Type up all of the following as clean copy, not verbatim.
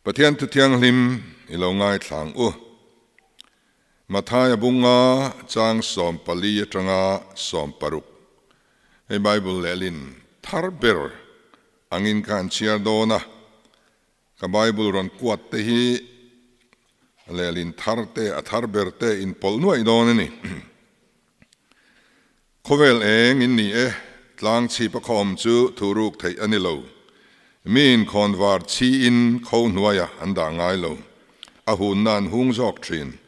Pathian thu thianghlim i lo ngaithla ang u. Mathaia bunga chang 14 atanga 16. Hei Bible lehlin thar ber angin ka han chhiar dawn a, ka Bible rawn kuat te hi lehlin thar te a thar ber te inpawlh nuaih dawn a ni. Khawvel eng in ni e, tlang chhip a khawm chu thuruk theih a ni lo. Miin khawnvar chhiin kho hnuaiah an dah ngai lo. A hunna an hung zawk thin.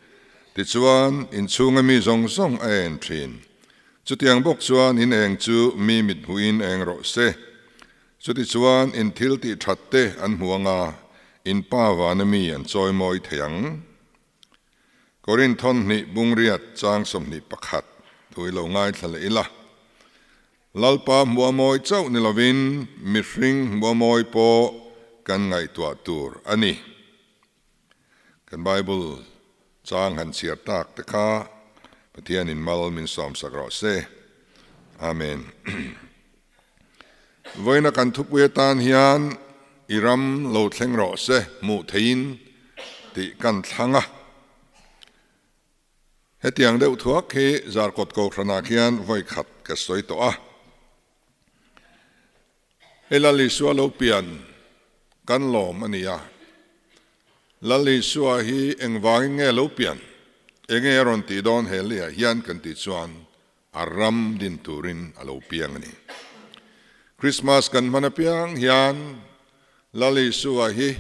Tichuan, inchhunga mi zawng zawng a en thin. Chutiang bawk chuan in eng chu mi mit hmuhin eng rawh se. Chutichuan in thil tih that te an hmu anga, in pa vana mi an chawimawi thei ang. Korinthon hnih bungriat chang 21 thu i lo ngaithla leh ila. Lalpa hmuh a mawi chauh ni lovin mihring hmuh a mawi pawh kan ngaihtuah tur a ni. Kan Bible chang han chhiar tak te kha Pathianin mal min sawmsak rawh se. Amen. Vawiina kan thupui atan hian i ram lo thleng rawh se hmuh theihin tih kan thlang a. Hetiang deuh thuak hi Zarkawt Kohhranah khian vawi khat ka sawi tawh a. Hei Lal Isua lo pian kan lawm a ni a. Lal Isua hi engvangin nge lo pian? Enge a rawn tih dawn he leiah hian kan tih chuan A ram din turin a lo piang a ni. Krismas kan hman apiang hian Lal Isua hi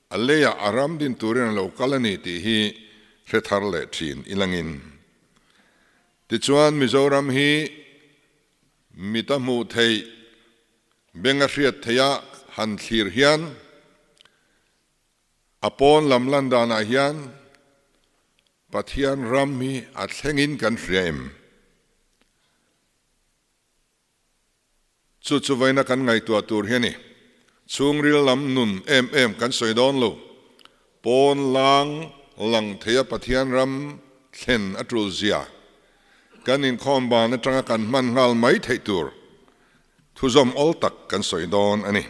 a leiah a ram din turin a lo kal a ni tih hi hre thar leh thin ilangin. Tichuan Mizoram hi mit a hmuh theih, beng a hriat theiha han thlir hian a pawn lam lan danah hian Pathian ram hi a thlengin kan hria em? Chu chu vawiina kan ngaihtuah tur hi a ni. Chhungril lam nun em em kan sawi dawn lo. Pawn lang lang theia Pathian ram thlen a tul zia kan inkhawm ban atanga kan hman nghal mai theih tur thuzawm awl tak kan sawi dawn a ni.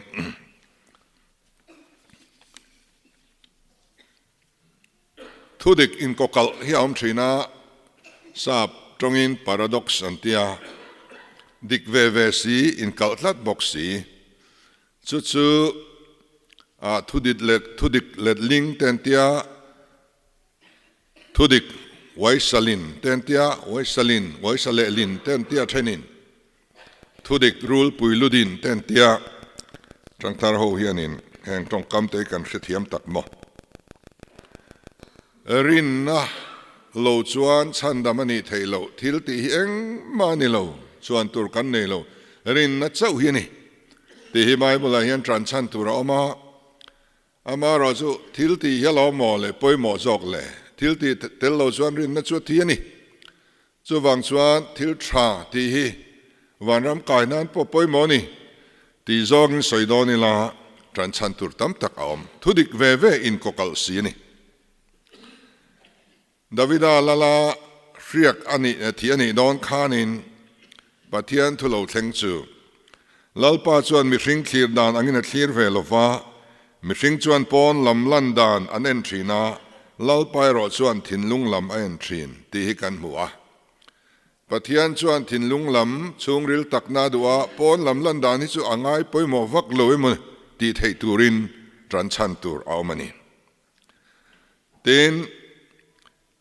Thudik inkawkalh hi a awm thin a, sap tawngin paradox an ti a, dik ve ve si, inkalh tlat bawk si. Chu chu ah thudik let thudik letling te an ti a, thudik uaisalin te an ti a, uaisalin uaisalehlin te an ti a thenin thudik rulpui ludin te an ti a, Tangthar ho hianin heng tawngkam te hi kan hrethiam tak maw? Rinna lo chuan chhandam a nih theih loh, thil tih hi engmah a ni lo, chuan tur kan nei lo, rinna chauh hi a ni tih hi Bible ah hian tan chhan tur a awm a, amaherawh chu thil tih hi a lo maw leh pawimawh zawk le, thil tih tel lo chuan rinna chu a thi a ni. Chuvang chuan thil tha tih hi vanram kai nan pawh pawimawh a ni tih zawngin sawi dawn ila tan chhan tur tam tak a awm. Thudik ve ve inkawkalh si a ni. Davida lala hriak a nih thih a nih dawn khanin Pathian thu lo thleng chu Lalpa chuan mihring thlir dan angin a thlir ve lo va, mihring chuan pawn lam lan dan an en thin a, Lalpa erawh chuan thinlung lam a en thin tih hi kan hmu a. Pathian chuan thinlung lam chhungril takna a duh a, pawn lam lan dan hi chu a ngai pawimawh vak lo emaw tih theih turin tan chhan tur a awm a ni. Tin,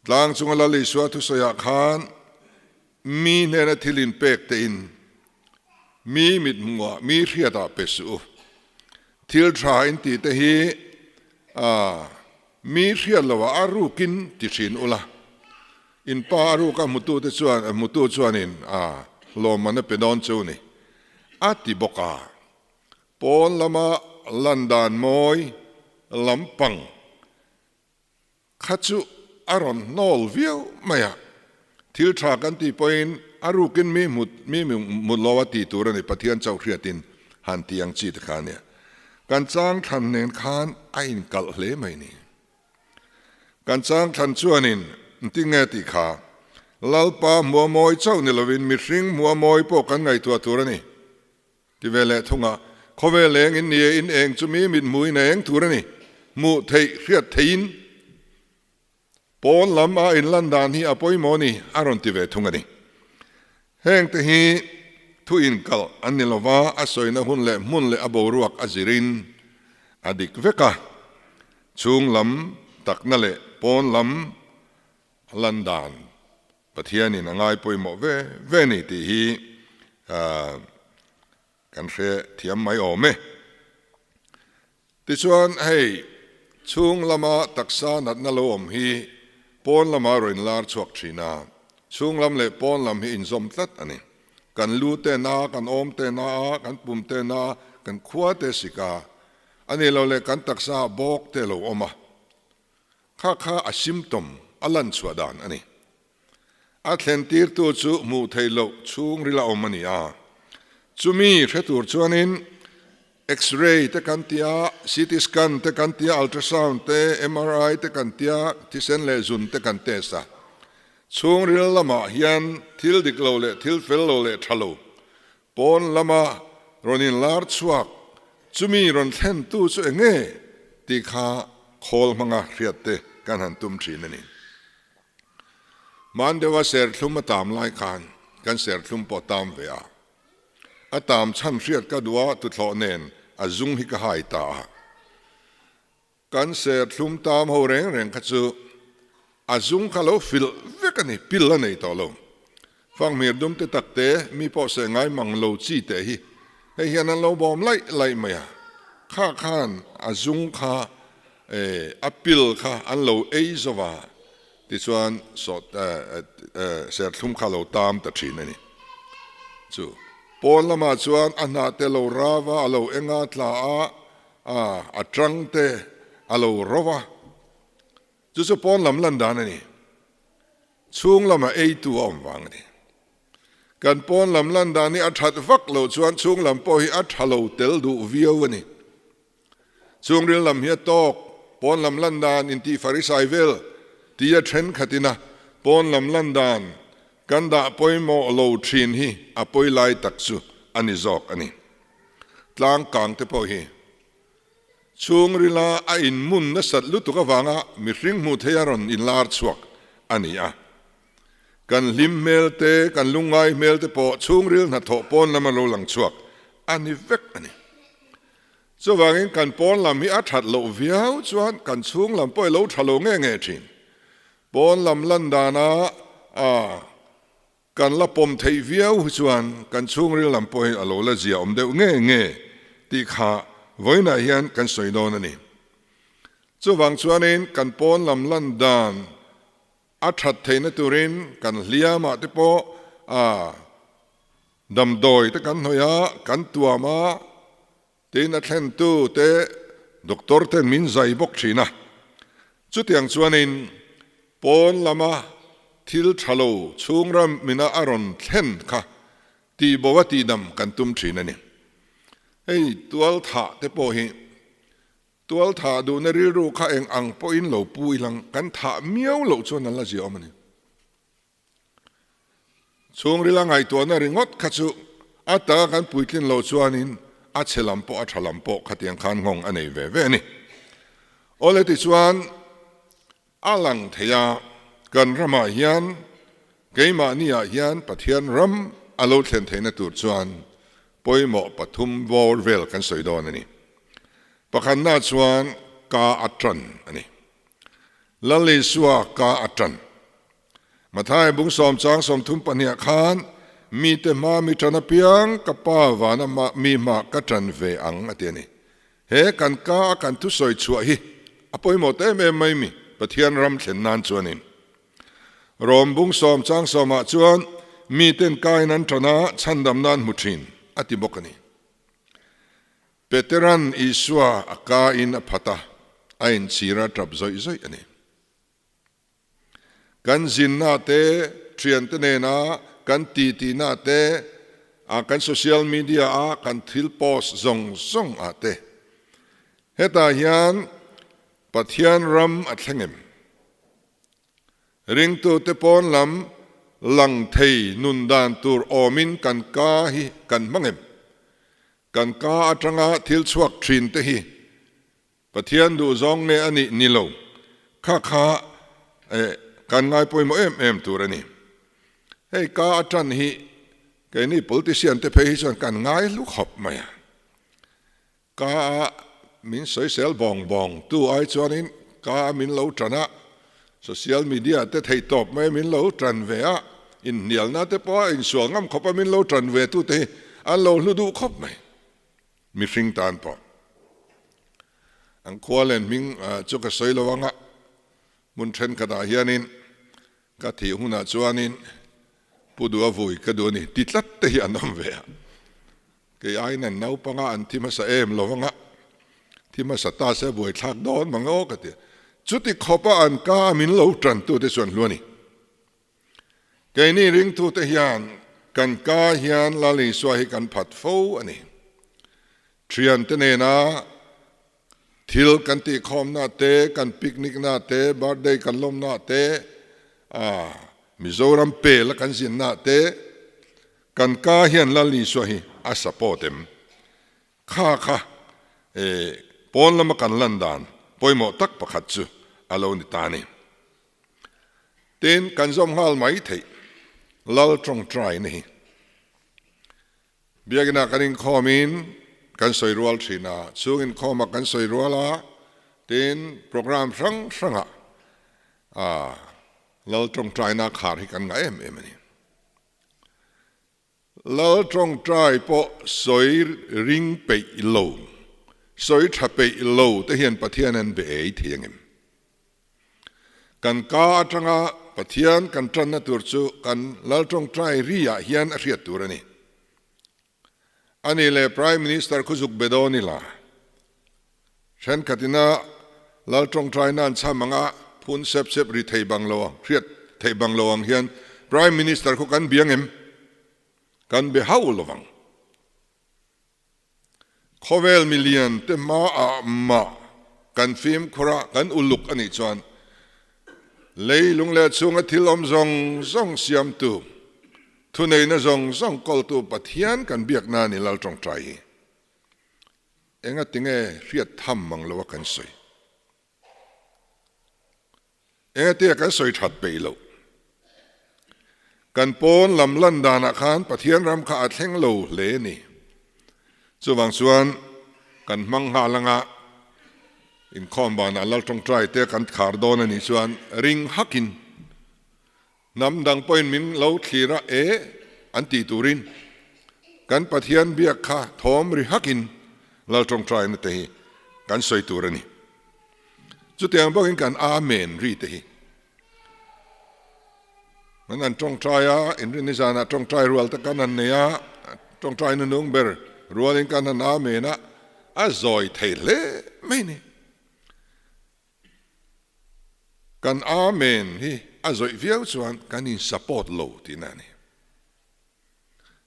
Tlang chunga Lal Isua thusawiah khan mi hnena thil inpek tein mi mithmuhah, mi hriatah pe suh u. Thil tha in tih te hi mi hriat loah a rukin ti thin ula. In pa a ruka hmutu te chuan, hmutu chuanin lawmman a pe dawn chu ni a ti bawk a. Pawn lama lan dan mawi lampang Kha chu a rawn hnawl viau mai a, thil tha kan tih pawhin a rukin mi hmut mi hmut lo a ti tur a ni, Pathian chauh hriatin han ti ang chi te kha a nia. Kan chang thlan nen khan a inkalh hle mai ni. Kan chang thlan chuanin ntinge tih kha Lalpa hmuh a mawi chauh ni lovin mihring hmuh a mawi pawh kan ngaihtuah tur a ni. Ti ve leh thung a, khawvel eng in ni e, in eng chu mi mit hmuhin a eng tur a ni. hmuh theih hriat theihin pawn lam a inlan dan hi a pawimawh a ni a rawn ti ve thung a ni. Heng te hi thu inkalh an ni lova, a sawina hun leh hmun leh a boruak a zirin a dik vek a, chhung lam takna leh pawn lam lan dan Pathianin a ngai pawimawh ve ve a ni tih hi kan hre thiam mai awm e. Tichuan, hei chhung lama taksa natna lo awm hi pawn lama rawn lar chhuak thin a, chhung lam leh pawn lam hi inzawm tlat a ni. Kan lu te na, kan awm te na a, kan pum te na, kan khua te sik a, a nih loh leh kan taksa bawk te lo awm a. Kha kha a symptom a lan chhuah dan a ni. A thlen tirtu chu hmuh theih loh chhungril a awm a ni a. Chumi hre tur chuanin X-ray te kan ti a, CT scan te kan ti a, ultrasound te, MRI te kan ti a, thisen leh zun te kan test a. Chhungril lamah hian thil dik lo leh thil fel lo leh tha lo pawn lama rawn inlar chhuak chumi rawn thlentu chu eng nge tih kha khawl hmanga hriat te kan han tum thin a ni. Hman deuha serthlum a tam lai khan kan serthlum pawh tam ve a, a tam chhan hriat ka duh a, tuthlawh nen a zung hi ka hai ta a. Kan serthlum tam ho reng reng kha chu a zung kha lo filh vek a ni, pil a nei tawh lo. Fanghmir dum te tak te, mi pawh seh ngai mang lo chi teh hi hei hian an lo bawm laih laih mai a, kha khan a zung kha a pil kha an lo ei zo va, tichuan serthlum kha lo tam ta thin a ni. Chu pawn lamah chuan a hnah te lo rava, a lo enga tla a, a tang te a lo ro va, chu chu pawn lam lan dan a ni. Chhung lama eitu a awm vang a ni. Kan pawn lam lan dan hi a that vak loh chuan chhung lam pawh hi a tha lo tel duh viau a ni. Chhungril lam hi a tawk, pawn lam lan dan intih farisai vel tia thenkhatin a pawn lam lan dan kan dah pawimawh lo thin hi a pawi lai tak chu a ni zawk a ni. Tlang kang te pawh hi Chhungrila a inmun nasat lutuk avanga mihring hmuh theia rawn inlar chhuak a ni a. Kan hlim hmel te, kan lungngai hmel te pawh chhungril hnathawh pawn lama lo lang chhuak a ni vek a ni. Chuvangin kan pawn lam hi a that loh viau chuan kan chhung lam pawh i lo tha lo nge nge thin. Pawn lam lan dana a. Kan la pawm theih viau hi chuan kan chhungril lam pawh hi a lo la zia awm deuh nge nge tih kha vawiinah hian kan sawi dawn a ni. Chuvang chuanin kan pawn lam lan dan a that theihna turin kan hliamah te pawh a damdawi te kan hnawih a, kan tuam a, Tin a thlentu te doctor ten min zai bawk thin a, chutiang chuanin pawn lama thil tha lo chhungram mina a rawn thlen kha tihbo a tihdam kan tum thin a ni. Hei tual thah te pawh hi tual thah duhna rilru kha eng ang pawhin lo pu ilang kan thah miau loh chuan an la ziaawm a ni. Chhungrila ngaihtuahna ringawt kha chu a taka kan puitlin loh chuanin a chhe lam pawh a tha lam pawh khatiang khan nghawng a nei ve ve a ni. Awle tichuan a lang thei a, kan ramah hian keimahni ah hian Pathian ram a lo thlen theihna tur chuan pawimawh pathum bawr vel kan sawi dawn a ni. Pakhatna chuan ka a tan a ni. Lal Isua ka a tan. Mathai bung sawm chang 32ah khan, Mite hma mi tan apiang ka Pa vana mi hma ka tan ve ang a ti a ni. He kan ka a kan thusawi chhuah hi a pawimawh ta em em mai mi Pathian ram thlen nan chuanin. Rom bung sawm chang sawmah chuan miten kain an tan a, chhandam nan hmu thin a ti bawk a ni. Peteran Isua a ka in a phat a, a inchhir a tap zawih zawih a ni. Kan zinna te, thiante nena kan titihna te, kan social media a kan thil post zawng zawng ah te. Hetah hian Pathian ram a thleng em? Ringtute pawn lam lang thei nun dan tur awmin kan ka hi kan hmang em? Kan ka atanga thil chhuak thin te hi. Pathian duhzawng nge a nih ni lo kha kha kan ngai pawimawh em em tur a ni. Hei ka a tan hi keini politician te phei hi chuan kan ngai hlu khawp mai a. Ka a min sawisel bawng bawng tu ai chuanin ka a min lo tan a, social media te thei tawp mai min lo tan ve a, inhnialna te pawh a insual ngam khawp a min lo tan ve tu te hi an lo hlu duh khawp mai. Mihring tan pawh an khua len hming chu ka sawi lo anga hmun thenkhatah hianin ka thih hunah chuanin Pu Duha vui ka duh a ni ti tlat te hi an awm ve a. Kei aiin an naupanga an thi hmasa em lo anga thi hmasa ta se buaithlak dawn mang aw ka ti a. Chuti khawpa an ka a min lo tantute chu an hlu a ni. Keini ringtute hian kan ka hian Lal Isua hi kan phat fo a ni. Thiante nena thil kan tihkhawmna te, kan picnic na te, birthday kan lawmna te, Mizoram pela kan zinna te, kan ka hian Lal Isua hi a support em? Kha kha pawn lama kan lan dan pawimawh tak pakhat chu a lo ni ta a ni. Tin, kan zawm nghal mai theih Lal tawngtaina hi Biakina kan inkhawmin kan sawi rual thin a, chhung inkhawmah kan sawi rual a, tin program hrang hrangah Lal tawngtaina khar hi kan ngah em em a ni. Lal tawngtai pawh sawi ring peih lo, sawi tha peih lo te hian Pathian an be ei thei angem? Kan ka atanga Pathian kan tanna tur chu kan Lal tawngtai ri ah hian a hriat tur a ni. Ani leh Prime Minister khuzuk be dawn ila, thenkhatina Lal tawngtai nan chham anga phun sep sep ri thei bang lo ang, hriat theih bang lo ang hian Prime Minister khu kan biang em? Kan be hauh lovang. Khawvel milian te hmaah mah kan fimkhur a, kan uluk a nih chuan lei lung leh chhunga thil awm zawng zawng siamtu, Thuneihna zawng zawng kawltu Pathian kan biak nan i lal tawngtai hi enga tinge hriat tham mang lo a kan sawi? Enga tia kan sawi that peih loh? Kan pawn lam lan danah khan Pathian ram kha a thleng lo hle a ni. Chuvang chuan kan hmang nghal anga inkhawm banah lal tawngtai te kan khar dawn a nih chuan ring hakin Hnam dang pawhin min lo thlir a e an tih turin kan Pathian biak kha thawm ri hakin Lal tawngtaina te hi kan sawi tur a ni. Chutiang bawkin kan Amen ri te hi kan han tawngtai a, inrinni zanah tawngtai rual te kan han nei a, tawngtai nunung ber rualin kan han Amen a, a zawi thei hle mai ni. Kan Amen hi a zawih viau chuan kan in support lo tihna a ni.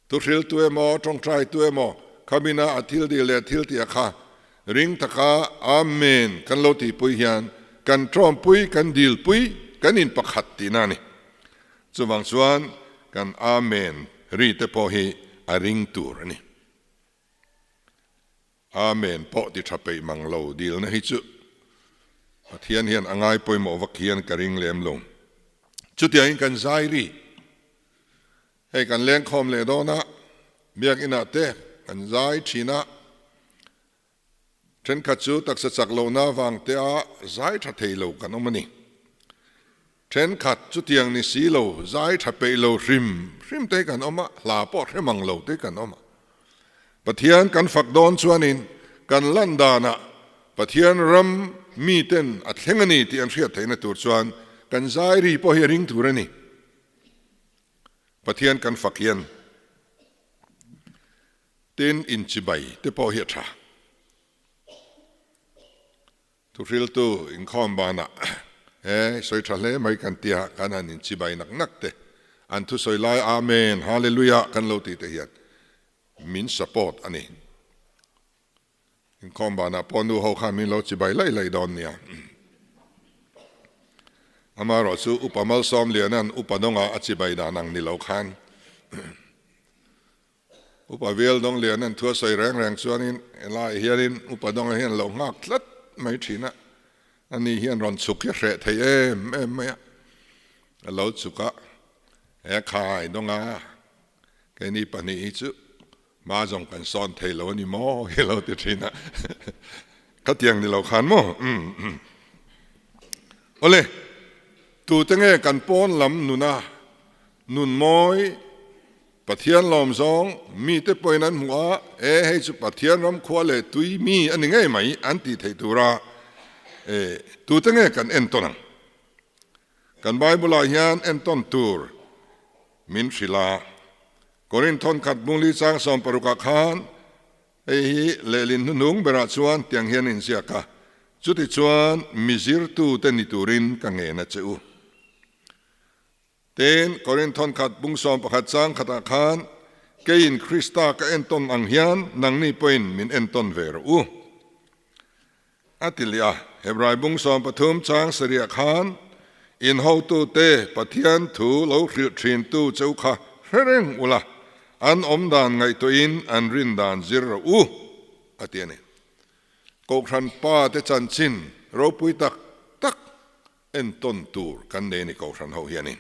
Thuhriltu emaw, tawngtaitu emaw khamina a thil dil leh thil tih a kha ring taka Amen kan lo tihpui hian kan tawmpui, kan dilpui, kan in pakhat tihna a ni. Chuvang chuan kan Amen ri te pawh hi a ring tur a ni. Amen pawh ti tha peih mang lo dilna hi chu Pathian hian a ngai pawimawh vak hian ka ring lem lo. Chutiangin kan zai ri. Hei kan lengkhawm leh dawn a, biakinah te kan zai thin a, thenkhat chu taksa chak lohna avang te a zai tha thei lo kan awm a ni. Thenkhat chutiang ni si lo, zai tha peih lo hrim hrim te kan awm a, hla pawh hre mang lo te kan awm a. Pathian kan fak dawn chuanin kan lan danah Pathian ram miten a thleng a ni tih an hriat theihna tur chuan kan zai ri pawh hi a ring tur a ni. Pathian kan fak hian tin inchibai te pawh hi a tha. Thuhriltu inkhawm banah he sawi tha hle mai kan tia kan han inchibai nak nak te, an thusawi lai Amen, Hallelujah kan lo tih te hian min support a ni. Inkhawm banah pawh nu ho khan min lo chibai laih laih dawn nia. Amaherawhchu Upa Malsawmliana'n Upa Dawngah a chibai dan ang ni lo khan Upa Vial Dawnglian an thu a sawi reng reng chuanin helaiah hianin Upa Dawnga hian lo nghak tlat mai thin a, ani hian rawn chhuk hi a hreh thei em em mai a, a lo chhuk a, he khai dawng a, keini pahnih hi chu hma zawng kan sawn thei lo a ni maw hi lo ti thin a, khatiang ni lo khan maw umm awle tute nge kan pawn lam nuna nun mawi Pathian lawm zawng mite pawhin an hmuh a, e hei chu Pathian ram khua leh tui mi a ni ngei mai an tih theih tura e tute nge kan entawn ang? Kan Bible-ah hian entawn tur min hrilh a, Korinth thawnkhat bungli chang sawmparukah khan hei hi lehlin hnuhnung berah chuan tiang hian a inziak a, Chutichuan mi zirtute ni turin ka ngen a che u. Tin, Korinth thawnkhat bung 11 chang khatah khan, Keiin Krista ka entawn ang hian nangni pawhin min entawn ve rawh u, a ti leh a. Hebrai bung 13 chang sarih khan, In hotute Pathian thu lo hrilh thintu cheu kha hre reng ula, an awm dan ngaihtuahin an rin dan zir rawh u, a ti a ni. Kohhran pa te chanchin ropui tak tak entawn tur kan nei a ni Kohhran ho hianin.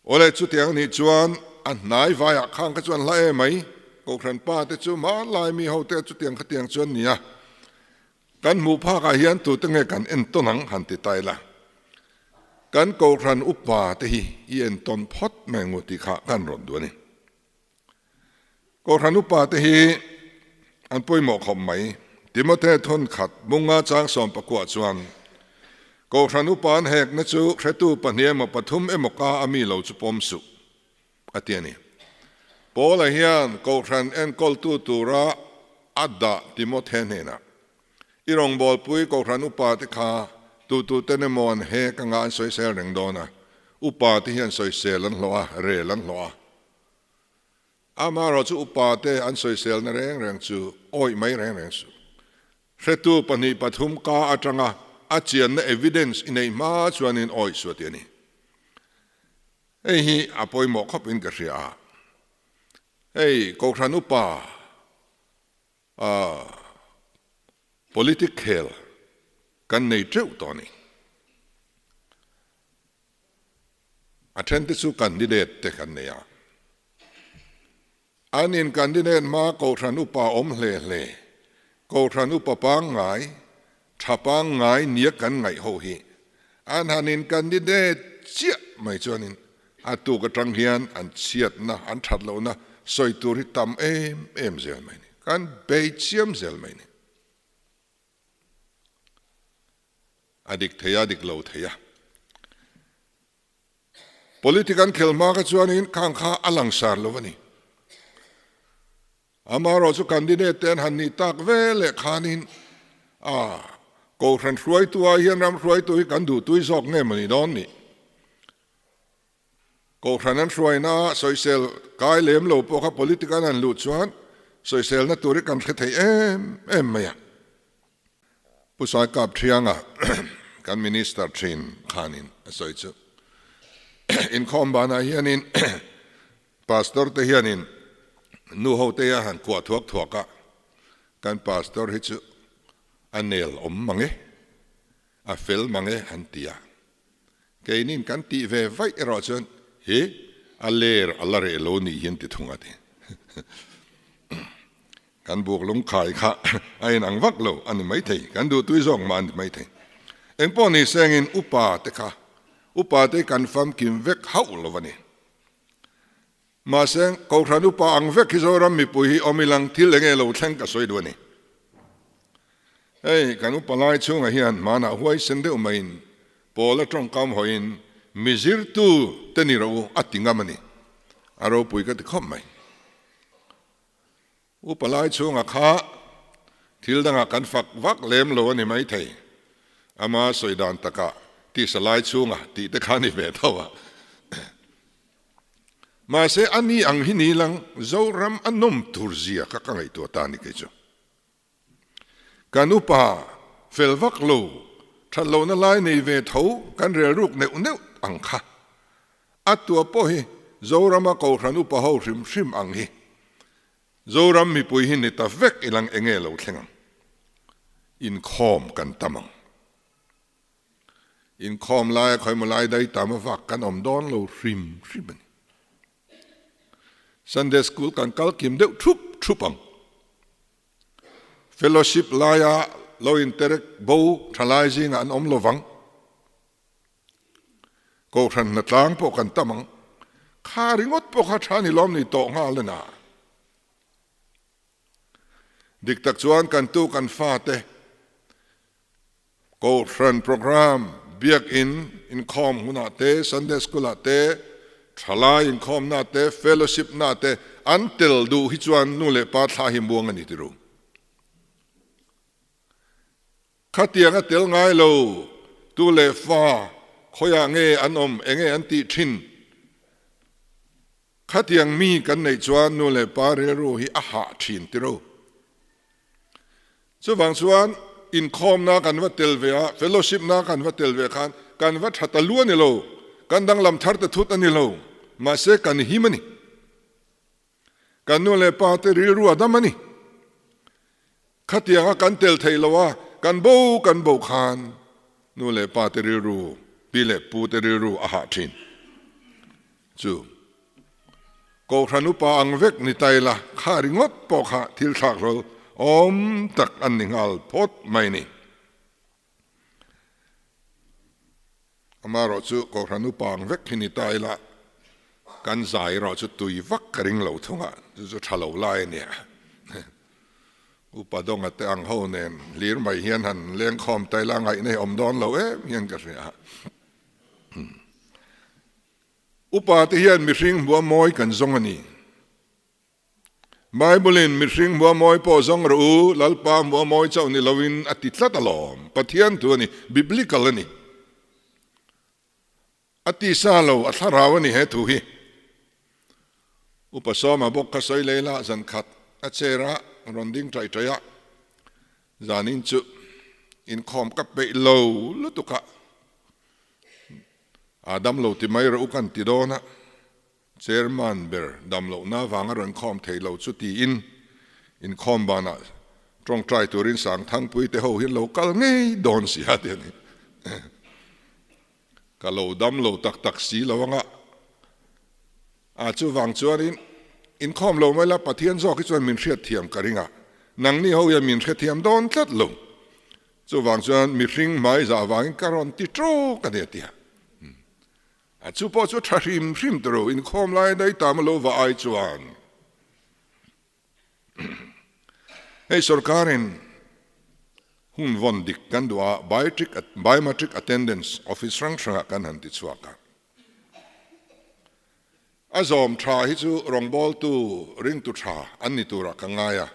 Awle chutiang anih chuan a hnai vaiah khang kha chuan hla em mai, Kohhran pa te chu hmanlai mi ho te chutiang khatiang chuan nia. Kan hmuh phakah hian tute nge kan entawn ang han ti ta ila. Kan Kohhran upa te hi i entawn phawt mai angu tih kha kan rawn duh a ni. Kohhran upa te hi an pawimawh khawp mai. Timothy thawnkhat bunga chang 14 chuan, Kohhran upa an hekna chu hretu pahnih emaw pathum emaw ka a mi lo chu pawm suh, a ti a ni. Paula hian Kohhran enkawltu tura a dah Timothy hnenah, I rawngbawlpui Kohhran upa te kha tututen emaw an hek anga an sawisel reng dawn a, upa te hian sawisel an hlawh a, rel an hlawh a. Amaherawh chu upa te an sawiselna reng reng chu awih mai reng reng suh. Hretu pahnih pathum ka atanga a chianna evidence i neih hma chuanin awih suah tih a ni. Hei hi a pawimawh khawp in ka hria a. Hei Kohhran upa politic khel kan nei teuh tawh a ni. A then te chu candidate te kan nei a. An in candidate hma Kohhran upa awm hle hle, Kohhran upa pangngai, tha pangngai nia kan ngaih ho hi an han in candidate chiah mai chuanin a tuk atang hian an chhiatna, an that lohna sawi tur hi tam em em zel mai ni. Kan bei chiam zel mai ni. A dik thei a, dik lo thei a. Politic an khel hma kha chuanin khang kha a langsar lo a ni. Amaherawh chu candidate te an han nih tak ve leh khanin a Kohhran hruaitu ah hian ram hruaitu hi kan duhtui zawk nge maw ni dawn ni. Kohhran an hruaina ah sawisel kai lem lo pawh kha politic an han luh chuan sawiselna tur hi kan hre thei em em mai a. Pu Saikap Thianga kan Minister thin khanin a sawi chu inkhawm banah hianin Pastor te hianin nu ho te a han kuah thuak thuak a, kan Pastor hi chu a nel awm mang e, a fel mang e an ti a. Keinin kan tih ve vaih erawh chuan hi a ler a la reh lo nih hian ti thung a ti. Kan buk lungkhai kha a inang vak lo a ni maithei, kan duhtui zawk mah a ni maithei. Engpawh ni sengin upa te kha upa te kan famkim vek hauh lo a ni. Mahse Kohhran upa ang vek hi Zoram mipui hi awm ilang thil enge lo thleng ka sawi duh a ni. Hei kan upa lai chhungah hian hmanah huaisen deuh maiin Paula tawngkam hawiin mi zirtu te ni rawh u a ti ngam a ni. A ropui ka ti khawp mai. Upa lai chhungah kha thil dangah kan fak vak lem lo a ni maithei. Ama sawi dan takah tisa lai chhungah tih te kha a ni ve tho a. Mahse a ni ang hi ni lang Zoram a nawm tur zia kha ka ngaihtuah ta a ni kei chu. Kan upa fel vak lo, that lohna lai nei ve tho kan relruk neuh neuh ang kha. A tua pawh hi Zorama Kohhran upa ho hrim hrim ang hi. Zoram mipui hi ni ta vek ilang enge lo thleng ang. Inkhawm kan tam ang. Inkhawm laia khawimaw lai dai tam avak kan awm dawn lo hrim hrim a ni. Sunday School kan kal kim deuh thup thup ang. Fellowship laia lo interek bo thalai zingah an awm lovang. Kohhran hnatlang pawh kan tam ang. Kha ringawt pawh kha tha ni lawm ni tawh nghal a na. Dik tak chuan kan tu kan fate Kohhran program, Biakinn inkhawm hunah te, Sunday School ah te, thalai inkhawmna te, fellowship na te an tel duh hi chuan nu leh pa thla hi muang a ni ti ru. Khatiang a tel ngai lo tu leh fa khawiah nge an awm, enge an tih thin? Khatiang mi kan neih chuan nu leh pa rilru hi a hah thin ti ru. Chuvang chuan inkhawmna kan va tel ve a, fellowship na kan va tel ve khan kan va tha ta lu a ni lo, kan danglam thar ta thut a ni lo, mahse kan him a ni. Kan nu leh pa te rilru a dam a ni. Khatianga kan tel thei lo a, kan bo kan bo khan nu leh pa te rilru, pi leh pu te rilru a hah thin. Chu Kohhran upa ang vek ni ta ila, kha ringawt pawh kha thil thlak hlawl awm tak an ni nghal phawt mai ni. Amaherawh chu Kohhran upa ang vek hi ni ta ila, kan zai erawh chu tui vak ka ring lo thung a, chu chu tha lo lai a nia. Upa dawnga te ang ho nen hlir mai hian han lengkhawm ta ila ngaihna hi awm dawn lo em hian ka hria. Upa te hian mihring hmuh a mawi kan zawng a ni. Bible-in mihring hmuh a mawi pawh zawng rawh u, Lalpa hmuh a mawi chauh ni loin a ti tlat alawm. Pathian thu a ni, biblical a ni. A tisa lo, a thlarau a ni he thu hi. Upa Sawma bawk kha sawi lei la, zan khat a chair a rawn ding ṭaih ṭaih a, zanin chu inkhawm ka peih lo lutuk a, A dam lo ti mai rawh u kan ti dawn a, Chairman ber dam lohna vanga rawn khawm thei lo chu tiin inkhawm banah tawngtai turin Sangthangpui te ho hian lo kal ngei dawn si a ti a ni. Ka lo dam lo tak tak si lo anga a chuvang chuanin inkhawm lo mai la Pathian zawk hi chuan min hriatthiam ka ring a, nangni ho hian min hrethiam dawn tlat lo. Chuvang chuan mihring hmai zah vangin ka rawn ti tawk a ni a ti a. A chu pawh chu tha hrim hrim ta ro, inkhawm lai daih tam a lo va ai chuan. Hei sorkarin hun vawn dik kan duh a, biometric attendance office hrang hrangah kan han ti chhuak a. A zawm tha hi chu rawngbawltu ringtu tha an ni turah ka ngai a.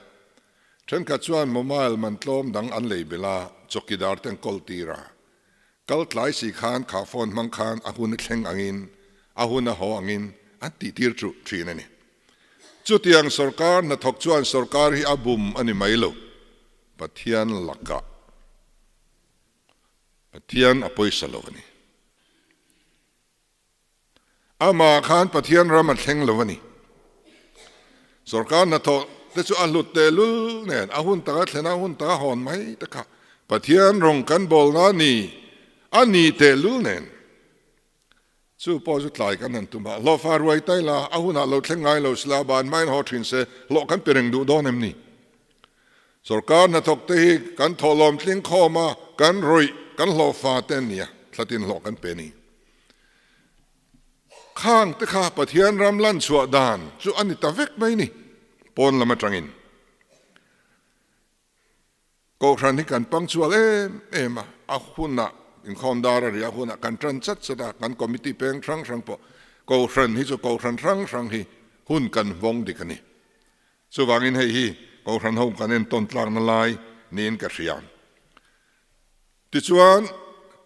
Thenkhat chuan mobile man tlawm dang an lei belh a, chawkidar te an kawl tir a. Kal tlai si khan kha phone hmang khan a hun a thleng angin, a hun a haw angin an tih tir chu thin a ni. Chutiang sorkar hnathawk chuan sorkar hi a bum a ni mai lo, Pathian lakah Pathian a pawisa lo a ni. Amah khan Pathian ram a thleng lo a ni. Sorkar hnathawh te chu a hlut tehlul nen a hun taka thlen a, hun taka hawn mai te kha Pathian rawng kan bawlna ni a ni tehlul nen chu pawh chu tlai kan han tum a. Hlawhfa ruai tai la, a hunah lo thleng ngai lo sila ban hmain haw thin se hlawh kan pe reng duh dawn em ni? Sorkar hnathawk te hi kan thawhlawm tling khawm a, kan rawih, kan hlawhfa te an ni a, thlatin hlawh kan pe a ni. Khang te kha Pathian ram lan chhuah dan chu a ni ta vek mai ni, pawn lam atangin. Kohhran hi kan punctual em em a, a hunah inkhawm dar a ri, a hunah kan tan chat chat a, kan committee peng hrang hrang pawh Kohhran hi chu Kohhran hrang hrang hi hun kan vawng dik a ni. Chuvangin hei hi Kohhran ho kan entawn tlakna lai niin ka hria. Tichuan,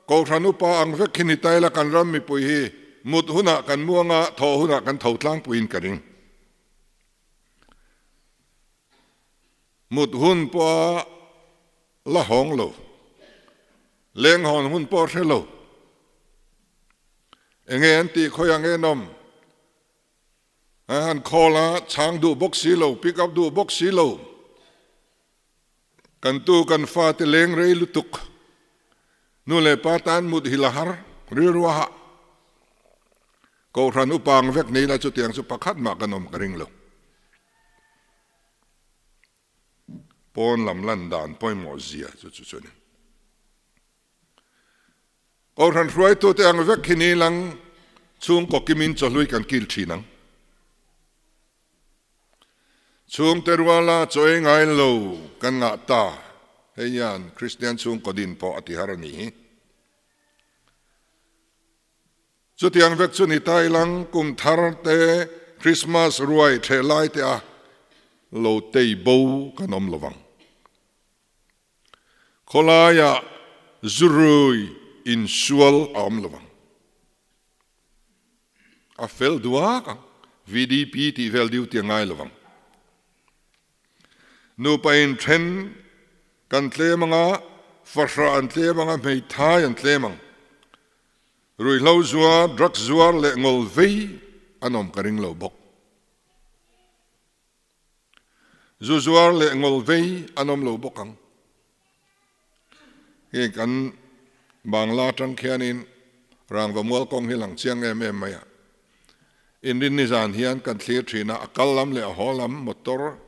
Kohhran upa ang vek hi ni ta ila kan ram mipui hi mut hunah kan muang a, thawh hunah kan tho tlangpuiin ka ring. Mut hun pawha la hawng lo, leng hawn hun pawh hre lo. Enge an tih khawi ang enawm? An han call a, chhang duh bawk si lo, pick up duh bawk si lo. Kan tu kan fate leng rei lutuk. Nu leh pa tan mut hi la har rilru a hah. Kohhran upa ang vek nei la chutiang chu pakhat mah kan awm ka ring lo. Pawn lam lan dan pawimawh zia chu chu chu a ni. Kohhran hruaitute ang vek hi ni lang chhungkaw kimin chawhlui kan kil thin ang. Chhungte ruala chaw ei ngai lo kan ngah ta, hei hian Kristian chhungkaw din pawh a ti har a ni hi. Chutiang vek chu ni ta ilang kum thar te Christmas ruai thleh lai te a lo tei bo kan awm lovang. Khawlaiah zurui insual a awm lovang. A fel duak ang. VDP tih vel duty a ngai lovang. Nupa inthen kan tlem anga, fahrah an tlem anga, hmeithai an tlem ang. Ruihhlo zuar, drugs zuar leh ngol vei an awm ka ring lo bawk. Zu zuar leh ngol vei an awm lo bawk ang. Hei kan Bangla atang khianin Rangva mual kawng hi lang chiang em em mai a. Inrinni zan hian kan thlir thin a, a kal lam leh a haw lam motor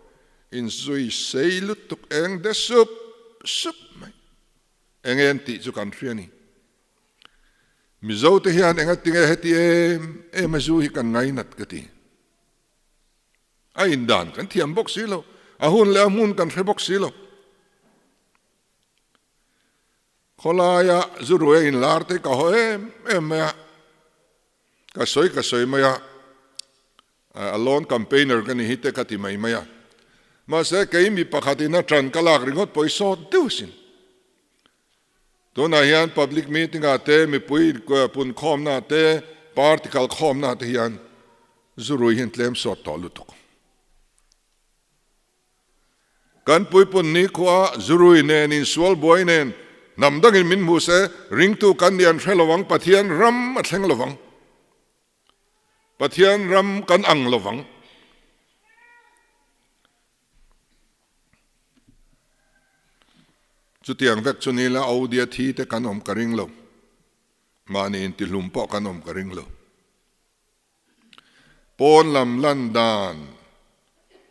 inzui sei lutuk eng de sup sup mai. Eng en tih chu kan hria ni. Mizo te hian enga tinge heti em em a zu hi kan ngainat ka ti. A indan kan thiam bawk si lo, a hun leh a hmun kan hre bawk si lo. Khawlaia zu rui a inlar te ka haw em em mai a, ka sawi ka sawi mai a, a lone campaigner ka ni hi te ka ti mai mai a. Mahse kei mi pakhatin a ṭan ka lak ringawt pawh i sawt deuh sin. Tunah hian public meeting ah te, mipui punkhawmna ah te, party kalkhawmna ah te hian zurui hian tlem sawt tawh lutuk. Kan puipun nikhua zurui nen insual buai nen hnam dangin min hmu se ringtu kan nih an hre lo ang, Pathian ram a thleng lo ang. Pathian ram kan ang lo vang. Chutiang vek chu nila Odia thi te kan awm ka ring lo. Mahni intihlum pawh kan awm ka ring lo. Pawn lam lan dan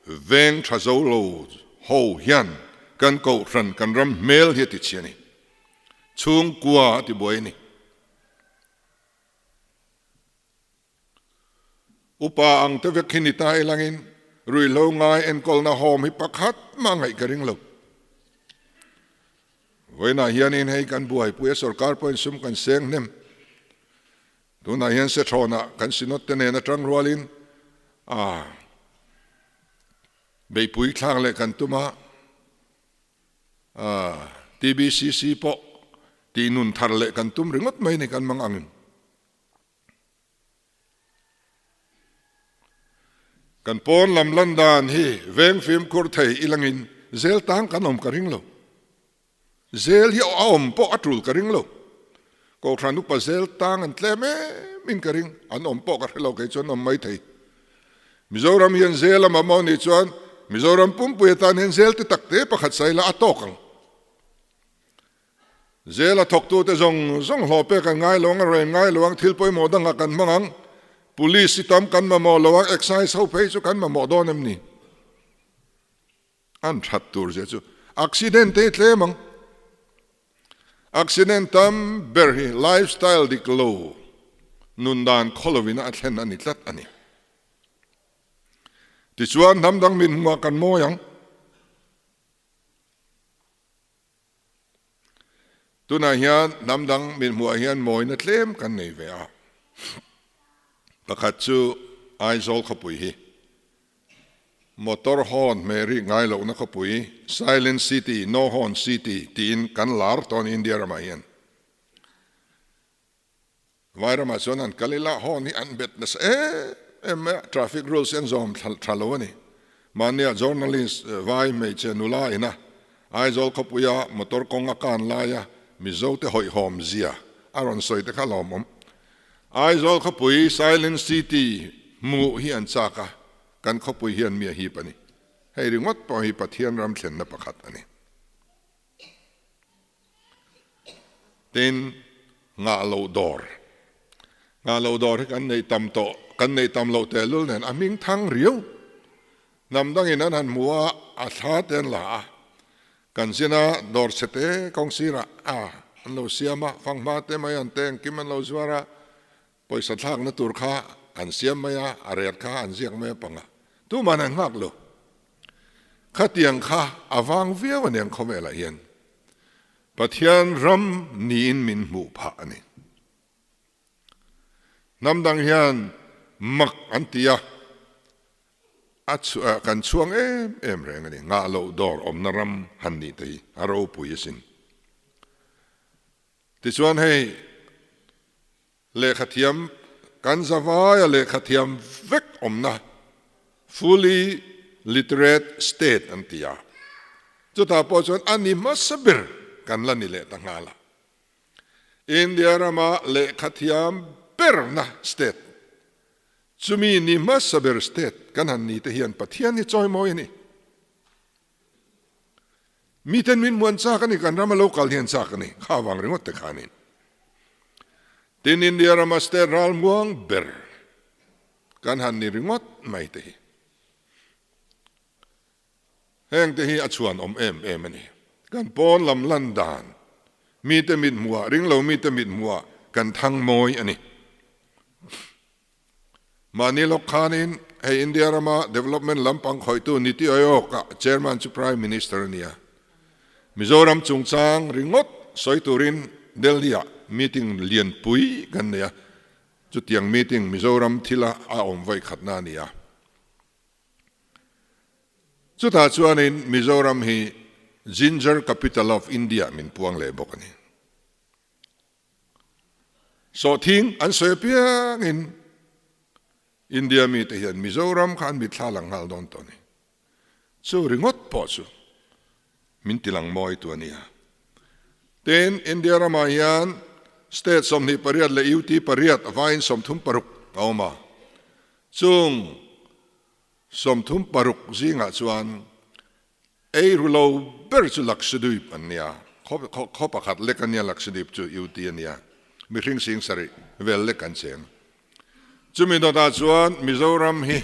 veng tha zo lo ho hian kan kohhran kan ram hmel hi a ti chhi a ni. Chhungkua a ti buai a ni. Upa ang te vek hi ni ta ilangin ruihhlo ngai enkawlna home hi pakhat mah ngaih ka ring lo. Vawiinah hianin hei kan buaipui a sorkar pawhin sum kan seng hnem. Tunah hian Sethrawnah kan Synod te nen atang rualin a beihpui thlak leh kan tum a. TBCC pawh tih nun thar leh kan tum ringawt mai ni kan mang angin. Kan pawn lam lan dan hi veng fimkhur thei ilangin zel tang kan awm ka ring lo. Zel hi a awm pawh a tul ka ring lo. Kohhran upa zel tang an tlem em in ka ring. An awm pawh ka hre lo kei chuan awm mai thei. Mizoram hian zel a mamawh nih chuan Mizoram pumpui atan hian zel te tak te pakhat saila a tawk ang. Zel a thawktute zawng zawng hlawh pek an ngai lo ang, a rawn ngai lo ang, thil pawimawh dangah kan hmang ang, Police hi tam kan mamawh lo ang, Excise ho phei chu kan mamawh dawn em ni? An that tur zia chu accident te hi tlem ang. Accident tam ber hi lifestyle dik lo nun dan khaw lovin a thlen a ni tlat a ni. Tichuan hnam dang min hmuah kan mawi ang. Tunah hian hnam dang min hmuah hian mawina tlem kan nei ve a. Pakhat chu Aizawl khawpui hi motor horn hmeh rik ngai lohna khawpui, Silent City, No Horn City tiin kan lar tawn India ramah hian. Vai ramah chuan an kal ila horn hi an bet nasa em em mai a, traffic rules hi an zawm tha lo a ni. Mahnia journalist vai hmeichhe nula ina Aizawl khawpuia motor kawng a kan laia Mizote hawihhawm zia a rawn sawi te kha lawmawm. Aizawl khawpui Silent City hmuh hi an chak a, kan khawpui hian mi a hip a ni. Hei ringawt pawh hi Pathian ram thlenna pakhat a ni. Tin, ngah loh dawr. Ngah loh dawr hi kan nei tam tawh, kan nei tam loh tehlul nen a hming thang riau. Hnam dangin an han hmu a, a thla te an la a. Kan zina dawr chhe te kawng sirah a an lo siam a, fanghma te mai an te engkim an lo zuar a, pawisa thlakna tur kha an siam mai a, a ret kha an ziak mai a panga. Tuman an nghak lo. Khatiang kha a vang viau a niang khawvelah hian. Pathian ram niin min hmuh phah a ni. Hnam dang hian mak an ti a, a kan chhuang em em reng a ni. Ngah loh dawr awmna ram han nih te hi a ropui asin. Tichuan hei lehkhathiam kan zavaia lehkhathiam vek awmna fully literate state an ti a, chutah pawh chuan a ni hmasa ber kan la ni leh ta nghal a. India rama lehkhathiam berna state, chumi ni hmasa ber state kan han ni te hian Pathian hi chawimawi a ni. Miten min muan chak a ni, kan rama lo kal hian chak a ni, kha avang ringawt te khanin. Tin, India rama state ralmuang ber kan han ni ringawt mai te hi. Heng te hi a chhuan awm em em a ni. Kan pawn lam lan dan, mite mit hmuhah, ringlo mite mit hmuhah kan thang mawi a ni. Mahni lawk khanin hei India rama development lampang khawihtu Niti Aayog ah chairman chu Prime Minister a ni a. Mizoram chungchang ringawt sawi turin Delhi ah meeting lianpui kan nei a, chutiang meeting Mizoram thila a awm vawi khatna a ni a. Chutah chuanin Mizoram hi Ginger Capital of India min puang leh bawk a ni. Sawhthing an sawi apiangin India mite hian Mizoram kha an mitthla lang nghal dawn tawh a ni. Chu ringawt pawh chu min ti lang mawi tu a nia. Tin, India ramah hian state 28 leh UT pariat vaiin 36 a awm a. Chung 36 zingah chuan ei ru lo ber chu Lakshadweep an nia. Khaw pakhat lek a nia Lakshadweep chu UT a nia. Mihring sing sarih vel lek an cheng. Chumi dawtah chuan Mizoram hi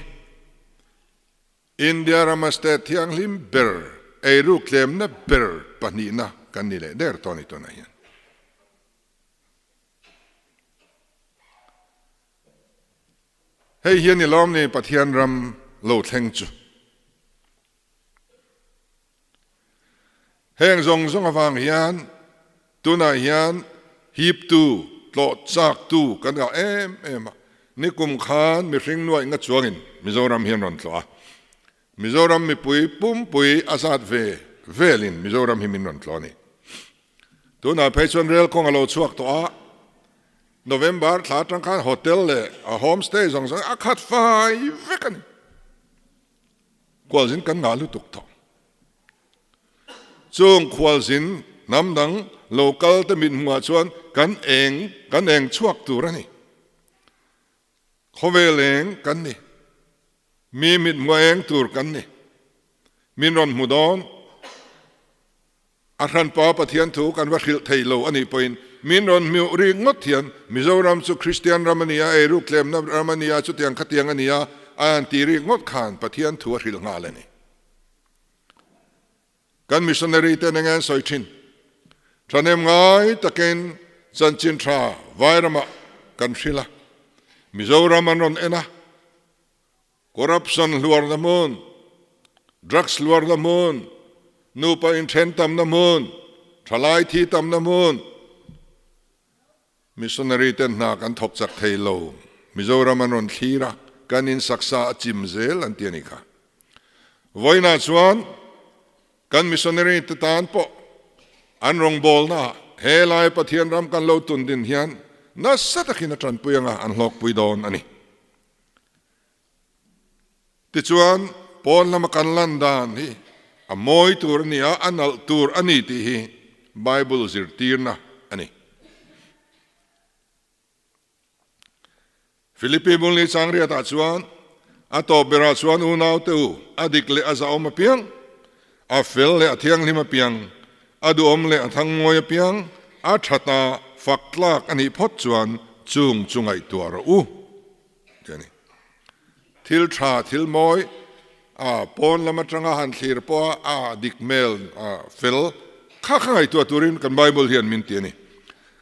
India rama state thianghlim ber, eiruk tlemna ber pahnihna kan ni leh der tawh a ni tunah hian. Hei hian i lawm ni Pathian ram lo thleng chu. Heng zawng zawng avang hian tunah hian hiptu, tlawh chaktu kan ngah em em a. Nikum khan mihring nuaih nga chuangin Mizoram hian rawn tlawh a. Mizoram mipui pumpui a zat ve velin Mizoram hi min rawn tlawh a ni. Tunah phei chuan rel kawng a lo chhuak tawh a, November thla atang khan hotel leh a homestay zawng zawng a khat fai vek a ni. Khualzin kan ngah lutuk tawh. Chung khualzin hnam dang lo kal te mit hmuhah chuan kan eng kan eng chhuak tur a ni. Khawvel eng kan ni. Mi mit hmuh eng tur kan ni. Min rawn hmu dawn. A hranpa Pathian thu kan va hrilh thei lo a nih pawhin min rawn hmuh rik ngawt hian Mizoram chu Kristian ram a ni a, eiruk tlemna ram a ni a, chutiang khatiang a ni a, a han ti rik ngawt khan Pathian thu a hrilh nghal a ni. Kan missionary ten enge an sawi thin? Thahnem ngai takin chanchin tha Vairamah kan hrilh a, Mizoram an rawn en a, Corruption hluarna hmun, drugs hluarna hmun, nupa inthen tamna hmun, thalai thi tamna hmun, missionary ten hna kan thawk chak thei lo, Mizoram an rawn thlir a, kan in saksa a chim zel an ti a ni kha. Vawiinah chuan kan missionary te tan pawh an rawngbawlna he lai Pathian ram kan lo tun din hian nasa takin a tanpui anga an hlawkpui dawn a ni. Tichuan, pawn lama kan lan dan hi a mawi tur a ni a, a nalh tur a ni tih hi Bible zirtirna a ni. Philippi Bulni Changriatah chuan, A tawp berah chuan unaute u, a dik leh a zahawm apiang, a fel leh a thianghlim apiang, a duhawm leh a thangmawi apiang, a thata fak tlak a nih phawt chuan chung chu ngaihtuah rawh u tih a ni. Thil tha, thil mawi, a pawn lam atanga han thlir pawha a dik hmel, a fel kha kha ngaihtuah turin kan Bible hian min ti a ni.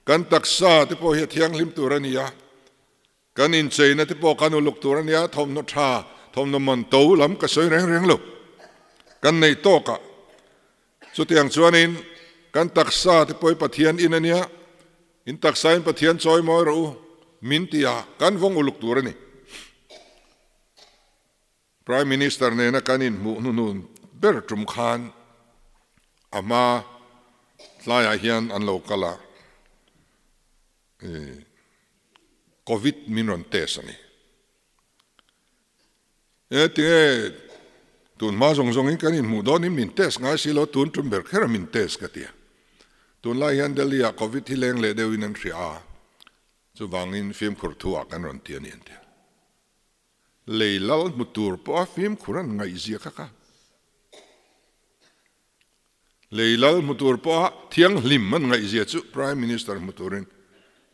Kan taksa te pawh hi a thianghlim tur a ni a, kan incheina te pawh kan uluk tur a ni a, thawmhnaw tha, thawmhnaw man to lam ka sawi reng reng lo. Kan nei tawkah chutiang chuanin kan taksa te pawh hi Pathian in a nia, In taksain Pathian chawi mawi rawh u, min ti a, kan vawng uluk tur a ni. Prime Minister nena kan inhmuh hnuhnun ber tum khan a hma tlaiah hian an lo kal a, Covid min rawn test a ni. E tinge tun hma zawng zawngin kan inhmuh dawnin min test ngai si lo, tun tum ber kher a min test ka ti a. Tunlai hian Delhi ah Covid hi leng leh deuhin an hria a, chuvangin fimkhur thu ah kan rawn ti a ni an ti a. Lei lal hmu tur pawha fimkhur an ngaihzia kha kha. Lei lal hmu tur pawha thianghlim an ngaihzia chu Prime Minister hmu turin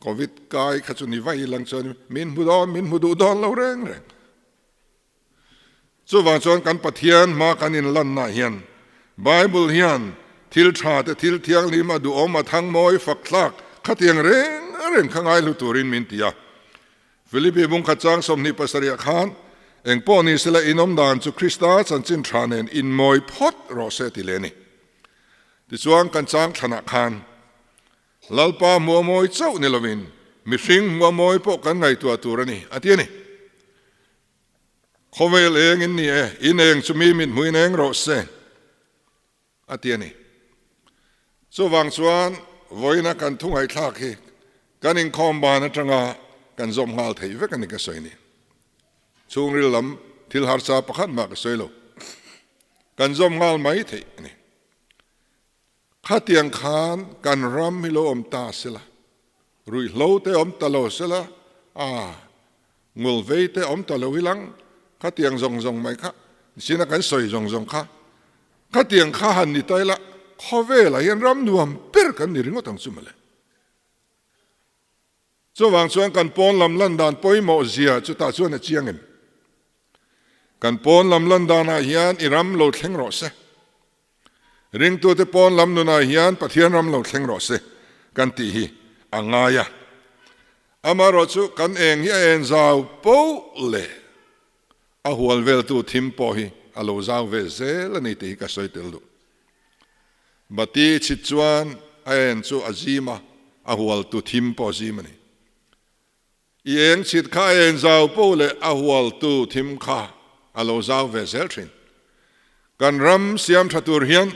Covid kai kha chu ni vai lang chuan min hmu dawn, min hmu duh dawn lo reng reng. Chuvang chuan kan Pathian hma kan inlanna hian Bible hian thil tha te, thil thianghlim a duhawm, a thangmawi, fakthlak khatiang reng reng kha ngaihlu turin min ti a. Philippi bungkhat chang 27 ah khan, Eng pawh ni sela in awm dan chu Krista chanchin tha nen inmawi phawt rawh se ti leh a ni. Tichuan kan chang thlanah khan, Lalpa hmuh a mawi chauh ni lovin mihring hmuh a mawi pawh kan ngaihtuah tur a ni, a ti a ni. Khawvel eng in ni e, in eng chu mi mit hmuhin eng rawh se, a ti a ni. Chuvang chuan vawiina kan thu ngaihthlak hi kan inkhawm ban atanga kan zawm nghal theih vek a ni ka sawi ni. Chhungril lam thil harsa pakhat mah ka sawi lo. Kan zawm nghal mai theih a ni. Khatiang khan kan ram hi lo awm ta sela, ruihhlo te awm ta lo sela, a ngulvei te awm ta lo hi lang, khatiang zawng zawng mai kha, sina kan sawi zawng zawng kha, khatiang kha han ni ta ila, khawvelah hian ram nuam ber kan ni ringawt ang chu mawle. Chuvang chuan kan pawn lam lan dan pawimawh zia chutah chuan a chiang em? Kan pawn lam lan danah hian i ram lo thleng rawh se. Ringtute pawn lam nunah hian Pathian ram lo thleng rawh se kan tih hi a ngai a. Amaherawh chu kan eng hi a en zau poh leh a hual veltu thim pawh hi a lo zau ve zel a ni tih hi ka sawi tel duh. Bati chhit chuan a en chu a zim a, a hualtu thim pawh a zim a ni. I eng chhit kha a en zau poh leh a hualtu thim kha a lo zau ve zel thin. Kan ram siam tha tur hian,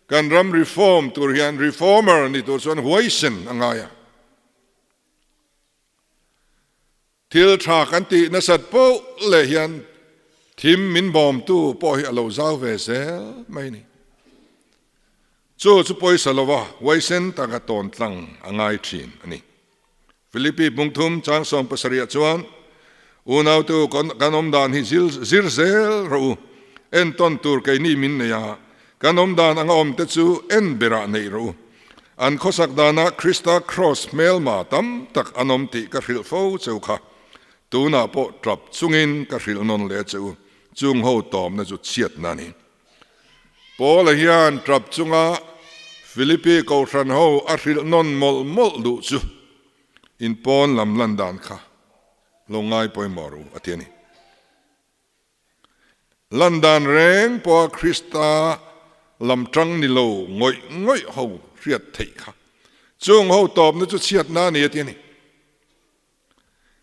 kan ram reform tur hian reformer ni tur chuan huaisen a ngai a. Thil tha kan tih nasat poh leh hian thim min bawmtu pawh hi a lo zau ve zel mai a ni. Chu chu pawisa lova huaisen taka tawn tlang a ngai thin a ni. Philippi bungthum chang 70 ah chuan, Unautu kan awm dan hi zir zel rawh u, entawn tur keini min nei a, kan awm dan anga awmte chu en berah neih rawh u. An khawsak danah Krista Kraws hmelma tam tak an awm tih ka hrilh fo cheu kha. Tunah pawh tap chungin ka hrilh nawn leh che u, chung ho tawmna chu chhiatna a ni. Paula hian tap chunga Philippi kohhran ho a hrilh nawn mawlh mawlh duh chu in pawn lam lan dan kha lo ngai pawimawh ru a ti a ni. Lan dan reng pawha Krista lam tang ni lo ngawih ngawih ho hriat theih kha chung ho tawpna chu chhiatna a ni a ti a ni.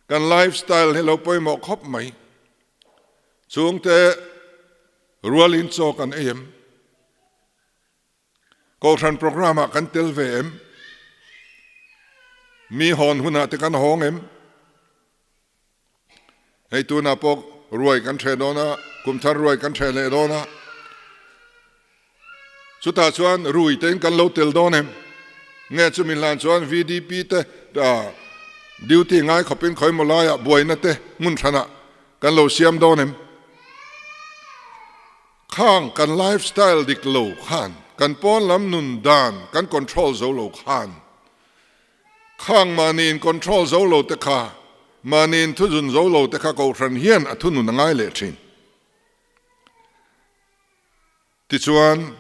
Kan lifestyle hi lo pawimawh khawp mai. Chungte rualin chaw kan ei em? Kohhran programme ah kan tel ve em? Mi hawn hunah te kan hawng em? Hei tunah pawh ruai kan ṭheh dawn a, kum thar ruai kan ṭheh leh dawn a. Chutah chuan rui tein kan lo tel dawn em? Nge chumi hlan chuan VDP te duty ngai khawpin khawimaw laiah buaina te hmun hranah kan lo siam dawn em? Khang kan lifestyle dik lo khan, kan pawn lam nun dan kan control zo lo khan. Khang mahni in control zo lo te kha, mahni in thuzun zo lo te kha Kohhran hian a thunun a ngai leh thin. Tichuan,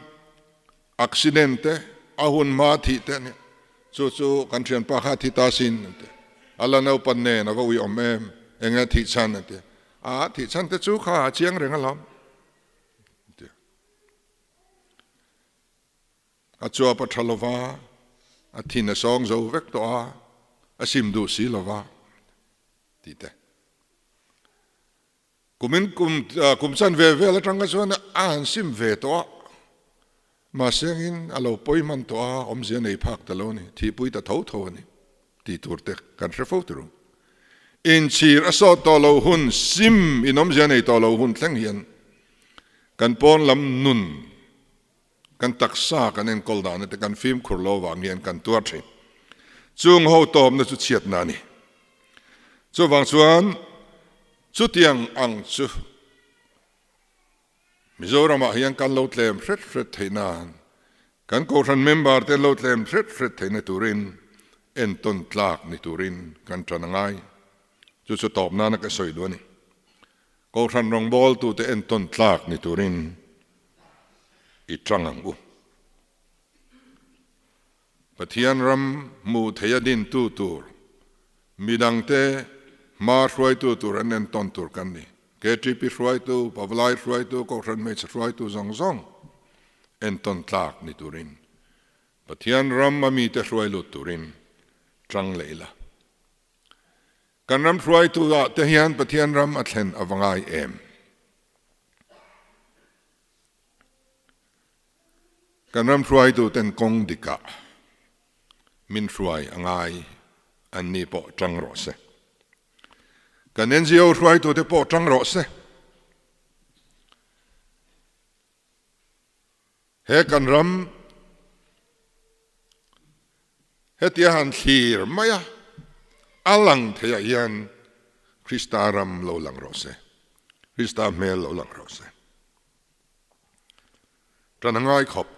accident te, a hun hma thih te a nia. Chu chu kan thianpa kha a thi ta sin an ti. A la naupan nen a va ui awm em, enge a thih chhan an ti. A thih chhan te chu kha a chiang reng alawm an ti. A chuap a tha lova, a thin a sawng zo vek tawh a, a sim duh si lova tih te. Kumin kum kum chan ve vel atang kha chuan a han sim ve tawh a, mahse angin a lo pawi hman tawh a, awmzia nei phak ta lo a ni, thihpui ta tho tho a ni tih tur te kan hre fo tur. Inchhir a sawt tawh lo hun, sim in awmzia nei tawh lo hun thleng hian kan pawn lam nun, kan taksa kan enkawl dahna te kan fimkhur lo vang hian kan tuar thin. Chung ho tawpna chu chhiatna a ni. Chuvang chuan Chutiang ang chu Mizoramah hian kan lo tlem hret hret theih nan, kan Kohhran member te lo tlem hret hret theihna turin entawn tlak ni turin kan tan a ngai. Chu chu tawp nana ka sawi duh a ni. Kohhran rawngbawltute entawn tlak ni turin i tang ang u. Pathian ram hmuh theih a dintu tur, midangte hma hruaitu tur an entawn tur kan ni. KTP hruaitu, Pavalai hruaitu, Kohhran hmeichhe hruaitu zawng zawng entawn tlak ni turin, Pathian ram a mite hruai lut turin tang leh ila. Kan ram hruaitu ah te hian Pathian ram a thlen a va ngai em? Kan ram hruaituten kawng dikah min hruai a ngai, anni pawh tang rawh se. Kan NGO hruaitute pawh tang rawh se. He kan ram hetia han thlir mai a, a lang theiah hian Krista ram lo lang rawh se, Krista hmel lo lang rawh se. Ṭan a ngai khawp.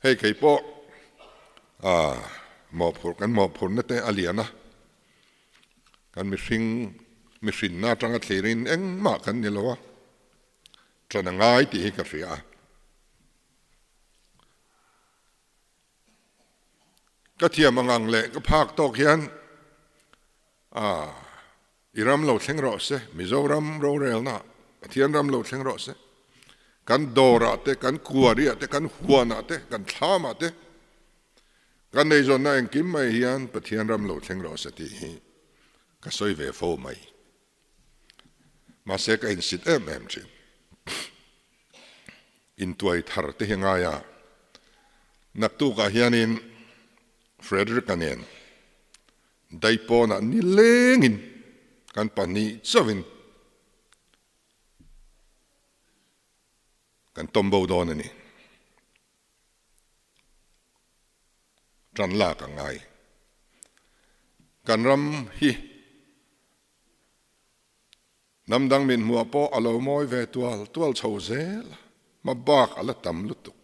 Hei kei pawh ah mawhphurh kan mawhphurhna te a lian a, kan mihring mihrinna aṭanga thlirin engmah kan ni lo a, ṭan a ngai tih hi ka hria a. Ka thiam ang ang leh ka phak tawk hian ah I ram lo thleng rawh se, Mizoram rorelna Pathian ram lo thleng rawh se. Kan dawrah te, kan kuariah te, kan huanah te, kan thlamah te, kan eizawnna engkim mai hian Pathian ram lo thleng rawh se tih hi ka sawi ve fo mai. Mahse ka insit em em thin. Intuai thar te hi ngai a, naktukah hianin Frederick-a nen Daipawnah nilengin kan pahnih chauhin kan tawm bo dawn a ni. Tan lak a ngai. Kan ram hi hnam dang min hmuah pawh a lo mawi ve tual tual chho zel a, hma bak a la tam lutuk.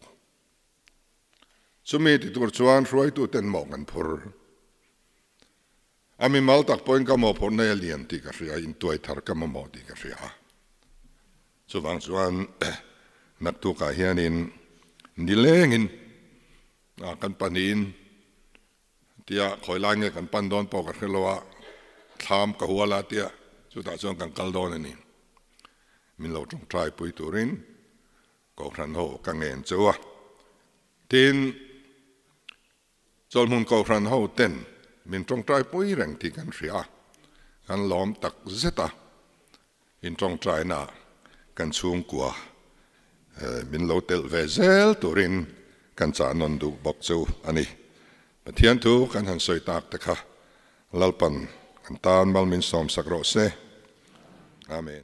Chumi ti tur chuan hruaituten mawh kan phur. A mimal tak pawhin ka mawhphurh nei a lian tih ka hria, intuai thar ka mamawh tih ka hria a. Chuvang chuan naktukah hianin nilengin kan pahnihin tia khawi lai nge kan pan dawn pawh ka hre lo a, thlam ka hual a tia chutah chuan kan kal dawn a ni. Min lo tawngtai pui turin Kohhran ho ka ngen chu a. Tin, Chawlhmun Kohhran ho ten min tawngtai pui reng tih kan hria a, kan lawm tak zet a, in tawngtaina kan chhungkua min lo telh ve zel turin kan chah nawn duh bawk chu a ni. Pathian thu kan han sawi tak te kha Lalpan kan tan mal min sawmsak rawh se. Amen.